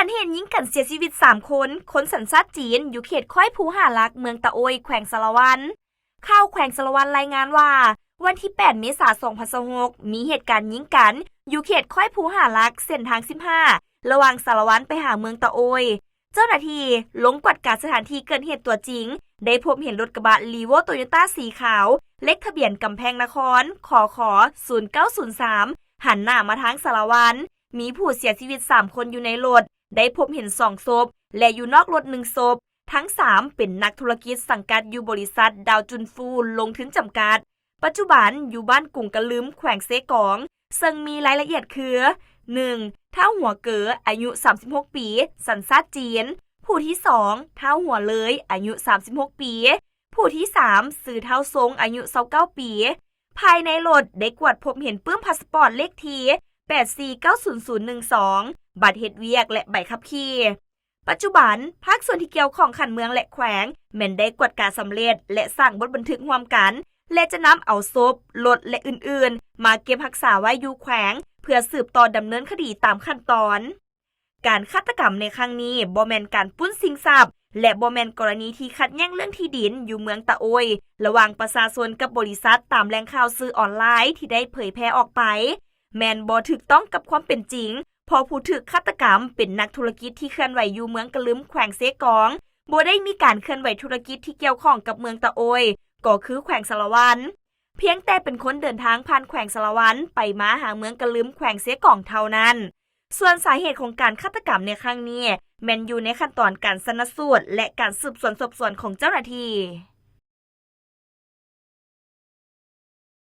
ການເຫດຍິງກັນເສຍຊີວິດສາມຄົນ, ຄົນສັນຊາດຈີນ ຢູ່ເຂດຄ້ອຍພູຫ້າຫຼັກ ເມືອງຕະໂອ້ຍ ແຂວງສາລະວັນ. ຂ່າວແຂວງສາລະວັນລາຍງານວ່າ ວັນທີແປດ ເມສາ ສອງພັນຊາວຫົກ ມີເຫດການຍິງກັນຢູ່ເຂດຄ້ອຍພູຫ້າຫຼັກ ເສັ້ນທາງສິບຫ້າ ລະຫວ່າງສາລະວັນໄປຫາເມືອງຕະໂອ້ຍ. ເຈົ້າໜ້າທີ່ລົງກວດກາສະຖານທີ່ເກີດເຫດຕົວຈິງ ໄດ້ພົບເຫັນລົດກະບະ Revo Toyota ສີຂາວ ເລກທະບຽນກຳແພງນະຄອນ ຄຄ ສູນເກົ້າສູນສາມ ຫັນໜ້າມາທາງສາລະວັນ, ມີຜູ້ເສຍຊີວິດສາມຄົນຢູ່ໃນລົດ, ໄດ້ພົບເຫັນສອງສົບ ແລະ ຢູ່ນອກລົດໜຶ່ງສົບ. ທັງສາມເປັນນັກທຸລະກິດສັງກັດຢູ່ບໍລິສັດດາວຈຸນຟູລົງທຶນຈຳກັດ, ປັດຈຸບັນຢູ່ບ້ານກຸງກະລຶມ ແຂວງເຊກອງ, ເຊິ່ງມີລາຍລະອຽດຄື ໜຶ່ງ ທ້າວຫົວເກີ ອາຍຸສາມສິບຫົກປີ ສັນຊາດຈີນ, ຜູ້ທີສອງ ທ້າວຫົວເລີຍ ອາຍຸສາມສິບຫົກປີ, ຜູ້ທີສາມ ຊື່ທ້າວຊົງ ອາຍຸຊາວເກົ້າປີ. ພາຍໃນລົດໄດ້ກວດພົບເຫັນປຶ້ມພາສປອດເລກທີ ແປດສີ່ເກົ້າສູນສູນໜຶ່ງສອງ, ບັດເຮັດວຽກ ແລະ ໃບຂັບຂີ່. ປັດຈຸບັນ, ພາກສ່ວນທີ່ກ່ຽວຂ້ອງຂັ້ນເມືອງ ແລະ ແຂວງ ແມ່ນໄດ້ກວດກາສຳເລັດ ແລະ ສ້າງບົດບັນທຶກຮ່ວມກັນ ແລະ ຈະນຳເອົາສົບ, ລົດ ແລະ ອື່ນໆ ມາເກັບຮັກສາໄວ້ຢູ່ແຂວງ ເພື່ອສືບຕໍ່ດຳເນີນຄະດີຕາມຂັ້ນຕອນ. ການຄາດຕະກຳໃນຄັ້ງນີ້ບໍ່ແມ່ນການປຸ້ນຊິງຊັບ ແລະ ບໍ່ແມ່ນກໍລະນີທີ່ຂັດແຍ່ງເລື່ອງທີ່ດິນຢູ່ເມືອງຕະໂອ້ຍ ລະຫວ່າງປະຊາຊົນກັບບໍລິສັດ ຕາມແຫຼ່ງຂ່າວສື່ອອນລາຍທີ່ໄດ້ເຜີຍແຜ່ອອກໄປ ແມ່ນບໍ່ຖືກຕ້ອງກັບຄວາມເປັນຈິງ, ເພາະຜູ້ຖືກຄາດຕະກຳເປັນນັກທຸລະກິດທີ່ເຄື່ອນໄຫວຢູ່ເມືອງກະລຶມ ແຂວງເຊກອງ, ບໍ່ໄດ້ມີການເຄື່ອນໄຫວທຸລະກິດທີ່ກ່ຽວຂ້ອງກັບເມືອງຕະໂອ້ຍ ກໍຄືແຂວງສາລະວັນ, ພຽງແຕ່ເປັນຄົນເດີນທາງຜ່ານແຂວງສາລະວັນໄປມາຫາເມືອງກະລຶມ ແຂວງເຊກອງເທົ່ານັ້ນ. ສ່ວນສາເຫດຂອງການຄາດຕະກຳໃນຄັ້ງນີ້ ແມ່ນຢູ່ໃນຂັ້ນຕອນການຊະນະສູດ ແລະ ການສືບສວນສອບສວນຂອງເຈົ້າໜ້າທີ່.